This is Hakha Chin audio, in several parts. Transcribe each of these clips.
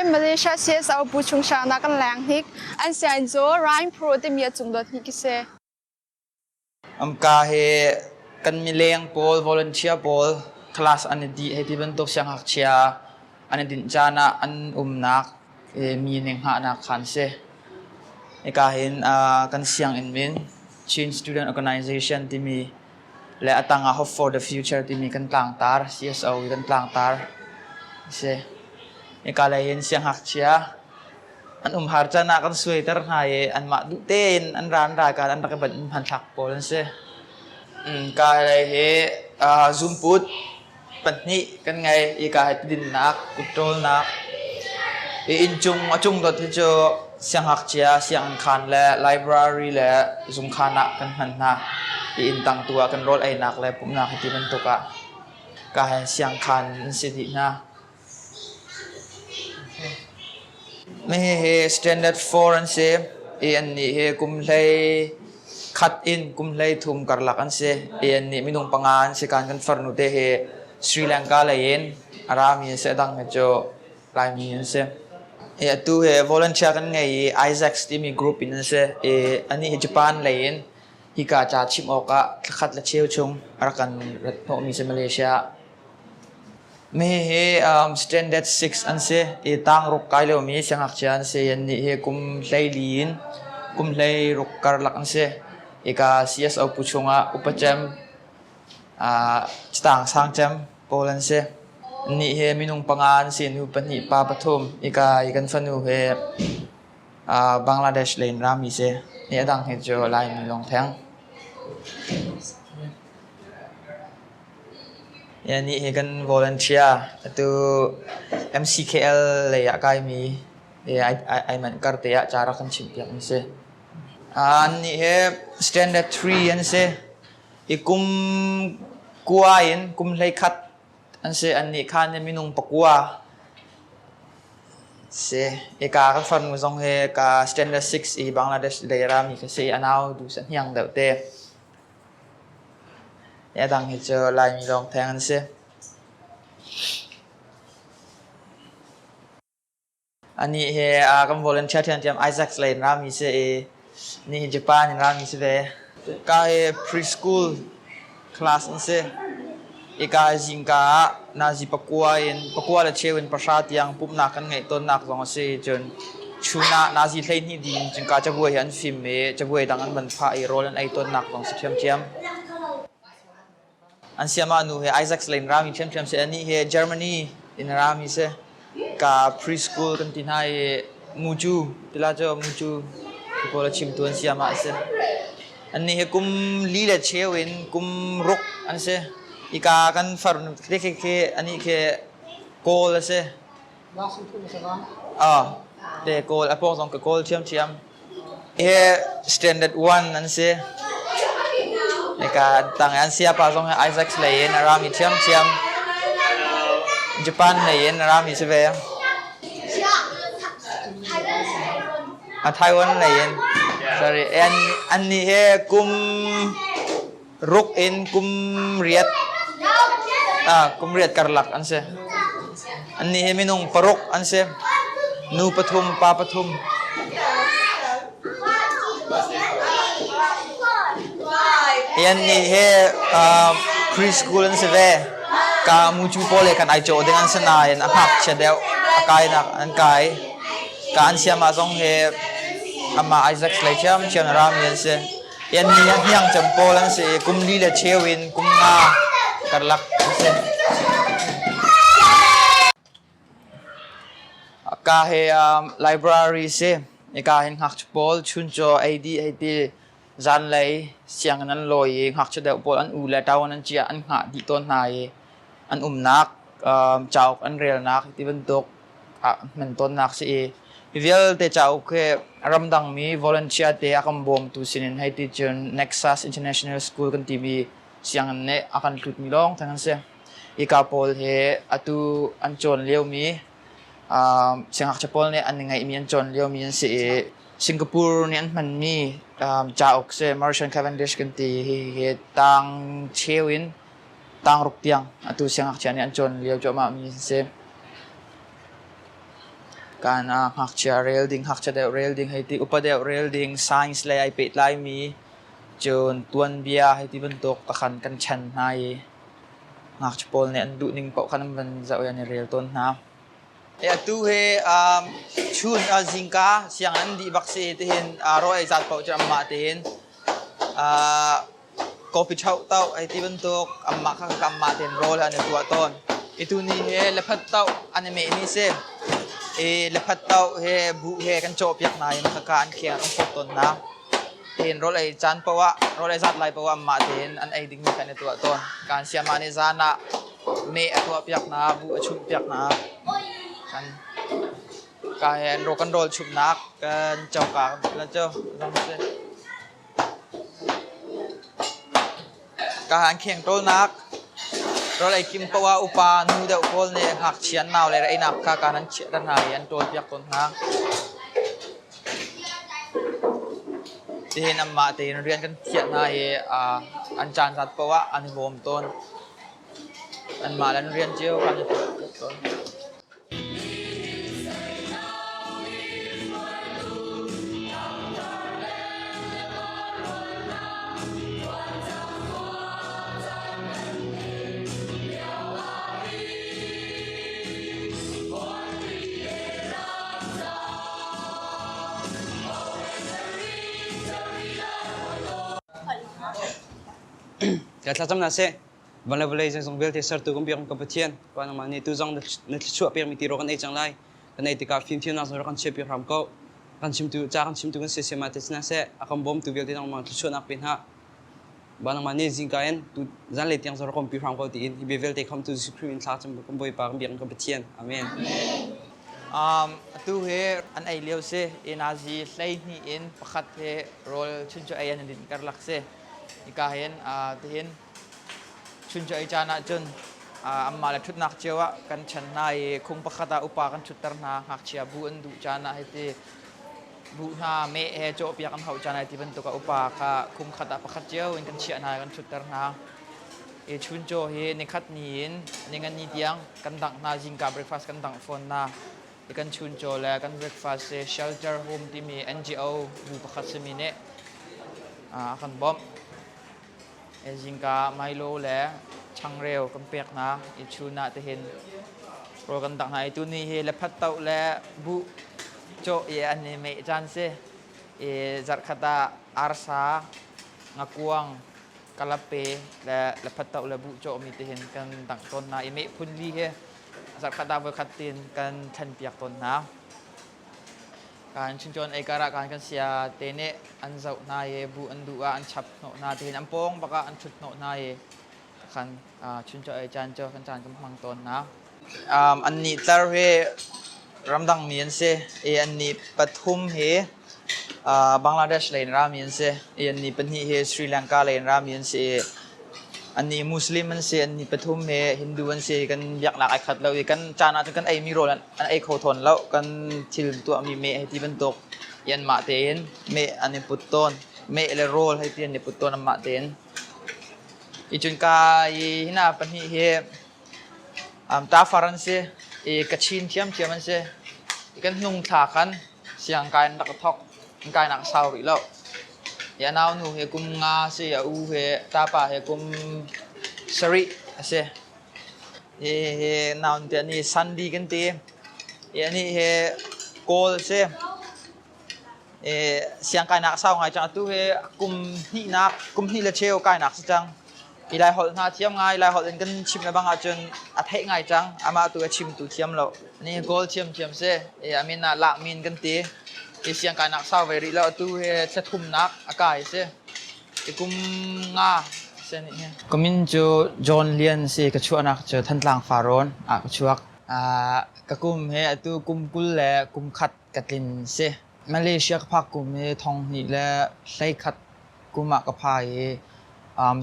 Malaysia CSO Pu Chung Shang na kan leng hnik. An sianginn cu Rhine Pro timi a cung dot hnik ki si. Amka he kan mileng pawl, volunteer pawl class an i dih hei ti bantuk siangngakchia an i dinh caan ah an umnak mi ning hngahnak khan si. Hika hin kan sianginn min Chin Student Organization timi le a tang ah Hope for the Future timi kan tlangtar, CSO i kan tlangtar a si. Hika lei hin siangngakchia an umhar caan ah kan suaiter hna i anmah duh tein an ra an ra kaan an rak i banh hmanthlak pawl an si. Ka lei hi zunput pahnih kan ngei i ka hi tidinnak, kutṭawlnak. I inncung a cung dot hi cu siangngakchia sianginn khaan le library le zungkhaan ah kan hman hna. I inn tang tu ah kan rawl einak le pumhnak hi ti bantuk ah ka he siangkhaan an si dih hna. Hihi Standard 4 an si i annih hi kum hlei khat in kum hlei thum karlak an si i annih minung panga an si kan kan farnu te hi Sri Lanka lei in a rami an si a dang hi cu Laimi an si. I atu hi volunteer kan ngei i Isaacs timi group in an si i anih hi Japan lei in hika ca chimh awkah thlakhat le cheu chung a rak kan rat hnawhmi si Malaysia ah. Hihi Standard 6 an si i tangruk kai liomi siangngakchia an si. Annih hi kum 14 in kum 16 karlak an si. Hika CSO pu chungah upa cem, catang sang cem pawl an si. Annih hi minung panga an si, nu pahnih, pa pathum. Hika i kan fanu hi Bangladesh lei in rami si. Hi a dang hi cu Laimi lawng theng. Nih hi kan volunteer. Atu MCKL lei ah kaimi ai manh kar te ah ca rak kan chimhpiak an si. Annih hi standard 3 an si. I kum kua in kum 11 an si. Annih khan hi minung pakua si. Ika kan farnu zong hi ka standard 6 i Bangladesh lei rami ka si. A nau du sa hniang deuh te. A dang hi cu Laimi lawng theng an si. Anih hi kan volunteer ṭhiamṭhiam Isaacs lei in rami si i nih hi Japan in rami si ve. Ka hi preschool class an si. Ika zingka ah nazi pakua in pakua le cheu in pahra tiang pumhnak kan ngeih tawnnak zong a si. Cun chun ah nazi 12 ding in cun ka cabuai hi an fim i cabuai dang an van phah i rawl an ei tawnnak zong si ṭhiamṭhiam. An siamah nu hi Isaacs lei in rami ṭhiamṭhiam si. Anih hi Germany in rami si. Ka preschool kan ti hna i mucu tila cu mucu pawl a chimtu an siamah a si. Annih hi kum li le cheu in kum ruk an si. Hika kan far khi khi anih khi Kawl a si. Ah, te Kawl a pawng zong ka Kawl ṭhiamṭhiam. Hi standard one an si. Hika tang an siapa zong hi Isaacs lei in a rami ṭhiamṭhiam. Japan lei in a rami si ve. A Taiwan lei in. Sorry. An annih hi kum ruk in kum riat ah kum riat karlak an si. Annih hi minung paruk an si. Nu pathum, pa pathum. Hi annih hi preschool an si ve. Ka mucu pawl he kan ai cawh ding an si nain a ngakchia deuh a kainak an kai. Ka an siamah zong hi amah Isaac lei ṭhiamṭhiam a rami an si. Yan ni ah hniang cem pawl an si i kum li le cheu in kum nga karlak an si. Ka hi library si. Ika hin ngakchia pawl chuncaw ei dih hei ti zanlei sianginn an lawi i ngakchia deuh pawl an u le ṭau an cia an hngah dih tawn hna i an umnak cauk an relnak ti bantuk ah hman tawnnak si i hi vialte cauk hi ramdangmi volunteer te a kan bawmtu sinin hei ti cun Nexus International School kan timi sianginn nih a kan hlutmi lawng theng an si. Hika pawl hi atu an cawn liomi siangngakchia pawl nih an ngeihmi an cawn liomi an si i Singapore nih an hmanmi cauk si Mauritian Cavendish kan ti hi hi tang cheu in tangruk tiang atu siangngakchia nih an cawn lio cuahmah mi an si. Kan ngakchia rel ding, ngakchia deuh rel ding hei ti, upa deuh rel ding, science lei ai pehtlaimi, cun tuanbia hei ti bantuk takhan kan chan hna i ngakchia pawl nih an duh ning paoh khan an van zoh i an i rel tawn hna. Atu hi chun zingka sianginn an dih bak si tihin rawl ei zat paoh cu anmah tein coffee chauh toh hei ti bantuk anmah kha anmah tein rawl an i tuah tawn. I tuni hi lephat toh an i meh ni si. I lephat toh he buh he kan cawhpiak hna i khaka an kheng ah kan phawt tawn hna. Tein rawl ei caan paoh ah rawl ei zat lai paoh ah anmah tein an ei dingmi kha an i tuah tawn. Kaan siamah nih zan ah meh a tuahpiak hna, buh a chumhpiak hna. Kan ka he an kan rawl chumhnak kan coka kan cu zong si. Ka han kheng ṭawlnak rawl ei kim paoh ah upa nu deuh pawl nih ngakchia an nau le einak kha kaan an chiahter hna i an ṭawlpiak tawn hna. Tihin anmah tein rian kan thiah hna i an caan zat paoh ah an i bawm tawn. Anmah le an rian cio kan i tuah tawn. Ka thlacam na seh. Van le vawlei zeizong vialte sertu kan biak kan Pathian, Pa nangmah nih tuzong na thluachuah pekmi ti rawk kan ei cang lai. Kan ei tikah fimthiamnak zong rak kan chiahpiak hram ko. Kan chimtu, ca kan chimtu kan siasem ah te seh, a kan bawmtu vialte nangmah thluachuahnak pe hna. Ba nangmah nih zingka in tu zanlei tiang zong rak umpi hram ko tiin hi bia vialte khamtu Jesuh Khrih in thla cam kan Bawipa kan biak kan Pathian. Amen. Atu hi an ei lio si. Nazi 12 in pakhat hi rawl chuncaw ei an din karlak si. Hika hin tihin Chuncaw ei caan ahcun anmah le ṭhutnak cio ah kan ṭhen hna i khung pakhat ah upa kan ṭhutter hna. Ngakchia bu an duh caan ah hiti buh hna meh he cawhpiak an hauh caan ah ti bantuk ah upa kha khung khat ah pakhat cio in kan chiah hna i kan ṭhutter hna. I chuncaw hi nikhat ni in ningani tiang kan dangh hna. Zingka breakfast kan dangh fawn hna. I kan chuncaw le kan breakfast hi shelter home timi NGO bu pakhat simi nih a kan bawmh. Zingka Milo le changreu kan pek hna i chun ah tihin rawl kan dangh hna i tuni hi lephat toh le buh cawh i an i meh caan si. I zarhkhat ah arsa, ngakuang, kalape le lephat toh le buh cawhmi tihin kan dangh tawn hna i meh phun li hi zarhkhat ah voikhat tin kan thlen piak tawn hna. Kan chuncawn ei karah kan kan sia te nih an zoh hna i buh an duh ah an chap hnawh hna tihin an pawng bak ah an ṭhut hnawh hna i khan chuncaw ei caan cu kan caan kan hmang tawn hna. Annih tlar hi ramdang mi an si i annih pathum hi Bangladesh lei in rami an si i annih pahnih hi Sri Lanka lei in rami an si i Annih Muslim an si, annih pathum hi Hindu an si. Kan biaknak ai khat lo i kan caan ahcun kan eimi rawl an ei kho tawn lo. Kan thil tuahmi meh hei ti bantuk i anmah tein meh an i put tawn. Meh le rawl hei ti an i put tawn anmah tein. I cun ka i hina pahnih hi tafar an si i Kachin ṭhiamṭhiam an si. I kan hnung thla khan siangkai an rak i thawk. An kainak a sau rih lo. Hi a naunu hi kum nga a si, a u hi tapa hi kum sarih a si. Hi hi naun te ani Sandy kan ti. Hi anih hi Kawl a si. I siangkainak a sau ngai cang. Atu hi kum hnihnak, kum hnih le cheu kainak si cang. Hi Laiholh hna thiam ngai, Laiholh in kan chim le bang ahcun a theih ngai cang. Amah tu a chimtu thiam lo. Ni Kawl thiamthiam si. I a min ah Lakmin kan ti. Hi siangkainak sau ve rih lo. Atu hi thla thumnak a kai si. I kum nga si nih hi. Ka min cu John Lian si. Ka chuahnak cu Thantlang Farrawn ah ka chuak. Ka kum hi atu kum 21 ka tlin si. Malaysia ka phak kum hi 2011 kum ah ka pha i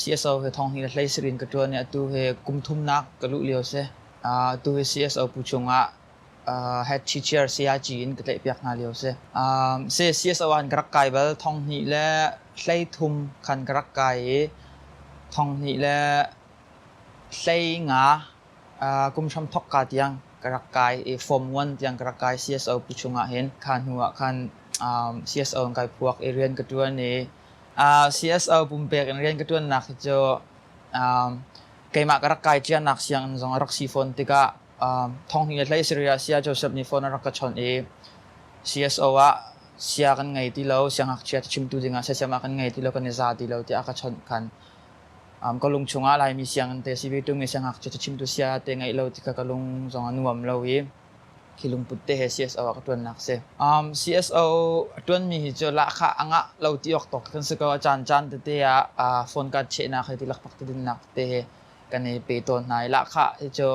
CSO hi 2017 in ka ṭuan i atu hi kum thumnak ka luh lio si. Atu hi CSO bu chungah head teacher CIG in ka tlaihpiak hna lio si. Si CSO ah ka rak kai bal 2013 khan ka rak kai i 2015 kum hram thawk ka tiang ka rak kai i Form 1 tiang ka rak kai CSO Puchung ah hin. Kha hnu ah khan CSO in kai phuak i rian ka ṭuan i CSO pumpek in rian ka ṭuannak hi cu keimah ka rak kai cianak sianginn zong a rak si fawn tikah thonghnih le hlei sarih ah Saya Joseph nih phone a rak ka chawnh i CSO ah sia kan ngei ti lo, siangngakchia chimtu dingah siasiam ah kan ngei ti lo, kan i za ti lo tiah a ka chawnh khan ka lung chungah Laimi sianginn te si ve ṭung i siangngakchia chimtu sia te ngeih lo tikha ka lung zong a nuam lo i hi lungput te he CSO ah ka ṭuannak si. CSO a ṭuanmi hi cu lahkhah a ngah lo ti awk tawk kan si ko. A caancaan tete ah phone card chehnak he tilakpak tidinnak tete he kan i pe tawn hna i lahkhah hi cu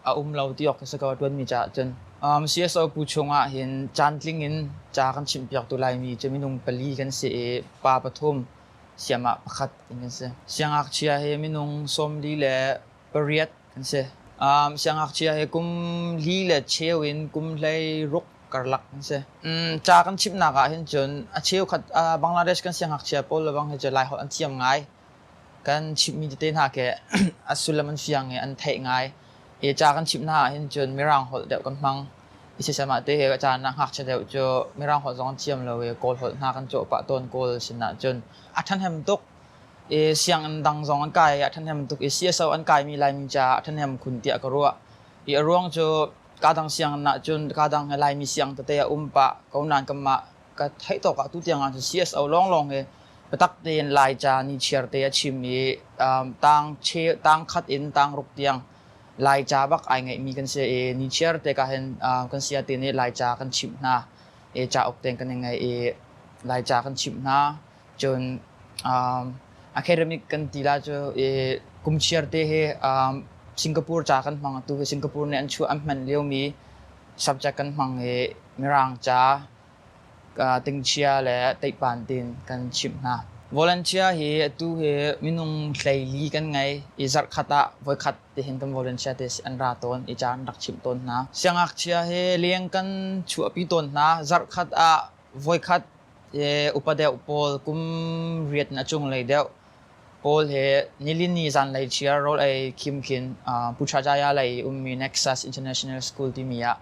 a um lo ti awk ka si ko a ṭuanmi caah cun. CSO bu chungah hin caantling in ca kan chimhpiaktu Laimi cu minung pali kan si i pa pathum, siamah pakhat in kan si. Siangngakchia hi minung 48 kan si. Siangngakchia hi kum li le cheu in kum 16 karlak kan si. Ca kan chimhnak ah hin cun a cheukhat Bangladesh kan siangngakchia pawl le bang hi cu Laiholh an thiam ngai. Kan chimhmi tete hna khi a sullam an fiang i an theih ngai. Hi ca kan chimh hna ah hin cun Mirang holh deuh kan hmang. I sisem ah te he caan ah ngakchia deuh cu Mirang holh zong an thiam lo i Kawl holh hna kan cawh pah tawn Kawl sin ah cun a ṭhahnem tuk. I sianginn dang zong an kai i a ṭhahnem tuk i CSO an kaimi Laimi caah a ṭhahnem khun tiah ka ruah. I a ruang cu kadang sianginn ah cun kadang he Laimi siang tete a um pah ko nain kanmah ka theih tawk ah tutiang ah cun CSO lawnglawng hi biatak tein Laica nichiar te a chim i tang khat in tang ruk tiang Laica bak ai ngeihmi kan si i nichiar te ka hin kan saya te nih Laica kan chimh hna i cauk tein kan i ngeih i Laica kan chimh hna. Cun academic kan ti la cu i kum chiar te hi Singapore ca kan hmang. Atu hi Singapore nih an chuah an hman liomi subject kan hmang i Mirang ca tingchia le teihpan tiin kan chimh hna. Volunteer hi atu hi minung 14 kan ngei i zarhkhat ah voikhat tihin kan volunteer te an ra tawn i ca an rak chimh tawn hna. Siangngakchia hi leng kan chuahpi tawn hna. Zarhkhat ah voikhat upa deuh pawl kum riat in a cunglei deuh pawl he nilini zanlei chiar rawl ei khim khin Putrajaya lei ummi Nexus International School timi ah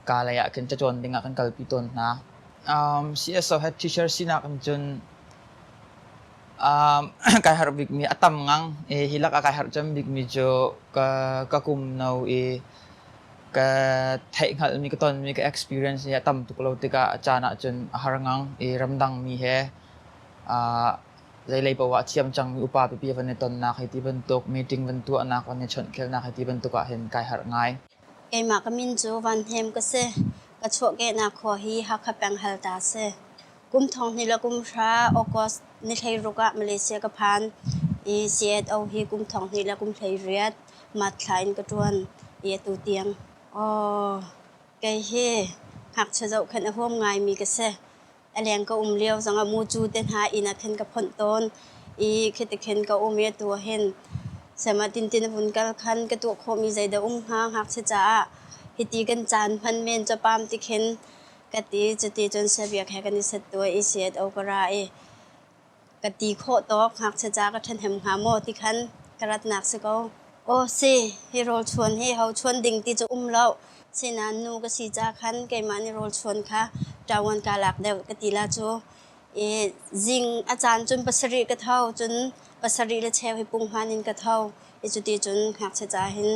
ka lei ah khin cacawn ding ah kan kalpi tawn hna. CSO head teacher sinak in cun kai harh bikmi a tam ngang. Hi lak ah kai harh cem bikmi cu ka kum no i ka theihhngalhmi ka tonmi ka experience hi a tam tuk lo tikah a caan ah cun a har ngang i ramdang mi he zeilei paoh ah thiam cangmi upa pipi van i tonnak hei ti bantuk meeting van tuahnak van i chawnhkhelnak hei ti bantuk ah hin kai harh ngai. Keimah ka min cu Van Hnem ka si. Ka chuahkehnak khua hi Hakha peng Halta si. Kum 2010 August ni 16 ah Malaysia ka phan i CSO hi kum 2018 March thla in ka ṭuan i atu tiang. Aw, kei hi ngakchia zohkhenh a huam ngaimi ka si. A leng ka um lio zongah mucu te hna inn ah khin ka phonh tawn i khiti khin ka um i atu ah hin sema tintin a vun kal khan ka tuah khawhmi zeidah um hnga ngakchia caah hiti kan caan hman men cu pam ti khin ka ti. Cuti cun siabiak he kan i set tuah i CSO ka ra i ka ti khawh tawk ngakchia ca ka ṭhahnem hnga maw ti khan ka ratnak si ko. Aw si, hi rawl chuan hi ho chuan ding ti cu um lo. Sinain nu ka si ca khan keimah nih rawl chuan kha ṭawan kaa lak deuh ka ti la cu. I zing a caan cun pasarih ka tho, cun pasarih le cheu hi punghman in ka tho. I cuti cun ngakchia ca hin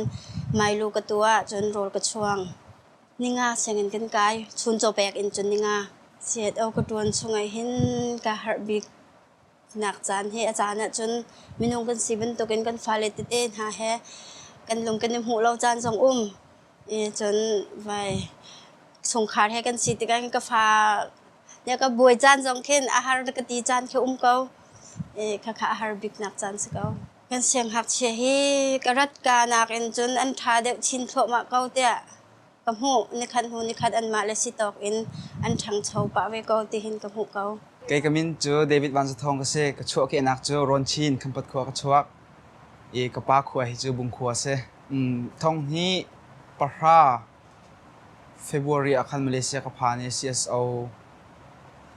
mailu ka tuah, cun rawl ka chuang. Ninga sianginn kan kai, chun cawpek in cun ninga. CSO ka ṭuan chungah hin kaa harh bik nak caan hi a caan ahcun minung kan si bantukin kan fale tete hna he kan lung kan i hmuh lo caan zong um. I cun vai chungkhar he kan si tikah ka fa ne ka buai caan zong khin a har ka ti caan khi um ko. I khakha a har bik nak caan si ko. Kan siangngakchia hi ka rat ka nakin cun an ṭha deuh chin thluahmah ko tiah ka hmuh. Nikhat hnu nikhat anmah le si tawk in an ṭhangcho pah ve ko tihin ka hmuh ko. Kei ka min cu David Van Za Thawng ka si. Ka chuahkehnak cu Rawnchin, Khampat khua ka chuak. I ka pa khua hi cu Bungkhua a si. Thong hi 10 February ah khan Malaysia ka phan i CSO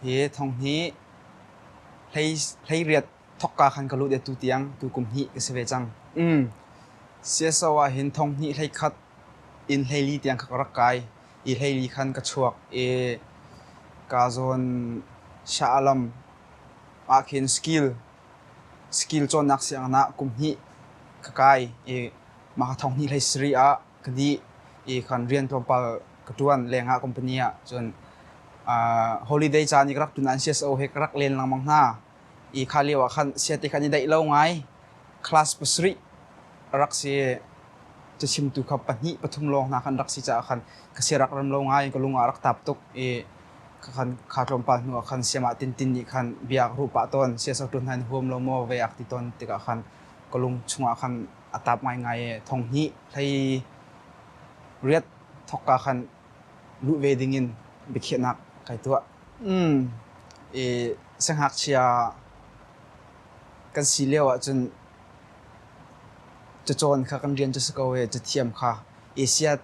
hi thong hi 18 thokka khan ka lut i atu tiang tu kum hnih ka si ve cang. CSO ah hin thong hnih 11 Inn 14 tiang kha ka rak kai. I 14 khan ka chuak i ka zawn Shah Alam ah khin skill cawnnak sianginn ah kum hnih ka kai i mah kha thong hnih hlei sarih ah ka dih i khan rian tlawmpal ka ṭuan lengah company ah. Cun holiday caan i ka rak ṭun ah CSO he ka rak len lengmang hna i kha lio ah khan siate khan i daih lo ngai. Class pasarih a rak si. Cachimtu kha pahnih pathum lawng hna khan rak si caah khan ka sia rak rem lo ngai, ka lung ah rak tap tuk i khan kha tlawmpal hnu ah khan siamah Tintin nih khan bia ka ruh pah tawn. Siasal ṭuan hna in huam lo maw ve ak ti tawn tikah khan ka lung chungah khan a tap ngaingai i thong hnih hlei riat thawkka khan luh ve dingin biakhiahnak kai tuah. I siangngakchia kan si lio ahcun cacawn kha kan rian cu si ko i cathiam kha Asia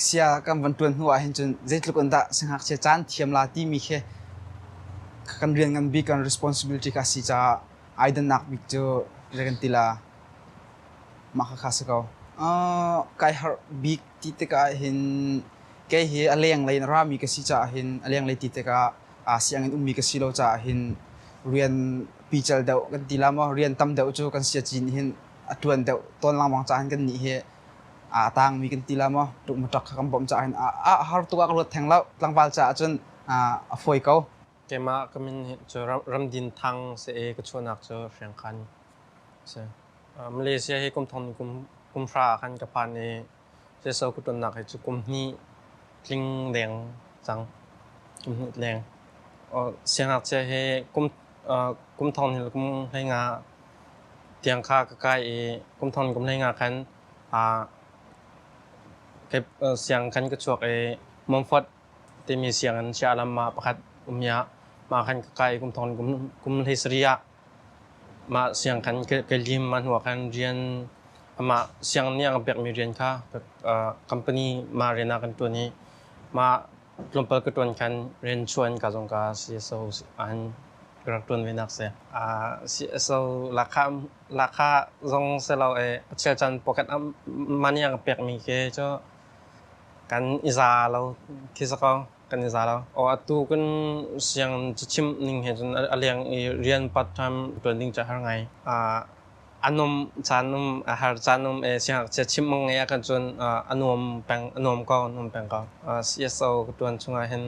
sia kan van ṭuan hnu ah hin cun zeitluk in dah siangngakchia caan thiam la timi khi kan rian ngan bik, kan responsibility kha a si caah ai dannak bik cu zei kan ti la, mah khakha si ko. Kai harh bik ti tikah hin kei hi a lenglei in a rami ka si caah hin, a lenglei ti tikah sianginn ummi ka si lo caah hin rian pical deuh kan ti la maw, rian tam deuh cu kan siacin hin a ṭuan deuh tawn lengmang caah hin kannih hi a tangmi kan ti la maw, ṭukmaṭak kha kan bawmh caah hin a har tuk ah ka ruat theng lo. Tlangval caah cun a fawi ko. Keimah ka min cu Ramdin Thang si i ka chuahnak cu Hriangkhan si. Malaysia hi kum thong kum hra ah khan ka phan i CSO ka ṭuannak hi cu kum hnih tling deng cang. Kum hnih leng. Siangngakchia hi kum thong hnih le kum 15 tiang kha ka kai i kum thong kum 15 khan siang khan ka chuak i Montfort timi sianginn Shah Alam ah pakhat um i mah khan ka kai i kum thong kum 17 ah mah siang khan ka lim. Mah hnu ah khan rian amah siang nih a ka pekmi rian kha company mah rian ah kan ṭuan i mah tlawmpal ka ṭuan khan rian chuan ka zong ka CSO an ka rak ṭuan ve nak si. CSO lahkhah lahkhah zong si lo i a chel caan pocket money a ka pekmi khi cu kan i za lo khi si ko, kan i za lo. Aw, atu kan siang cachimh ning he cun a leng i rian part time ṭuan ding cu a har ngai. A num caan um, a har caan um i siangngakchia chimh mang ngeih ahkhan cun a nuam peng, a nuam ko, nuam peng ko. CSO ka ṭuan chungah hin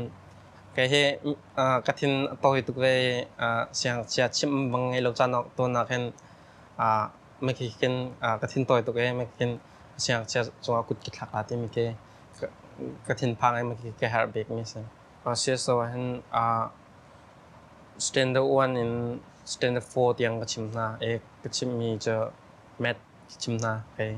kei hi ka thin a tawi tuk ve i siangngakchia chimh bang ngeih lo caan tawn ah khin makhi khin ka thin tawi tuk i makhi khin siangngakchia cungah kut ka thlak la timi khi ka thinphang i makhi ka herh bikmi a si. CSO ah hin standard 1 in standard 4 tiang ka chim hna i ka chimmi cu math ka chim hna. Okay.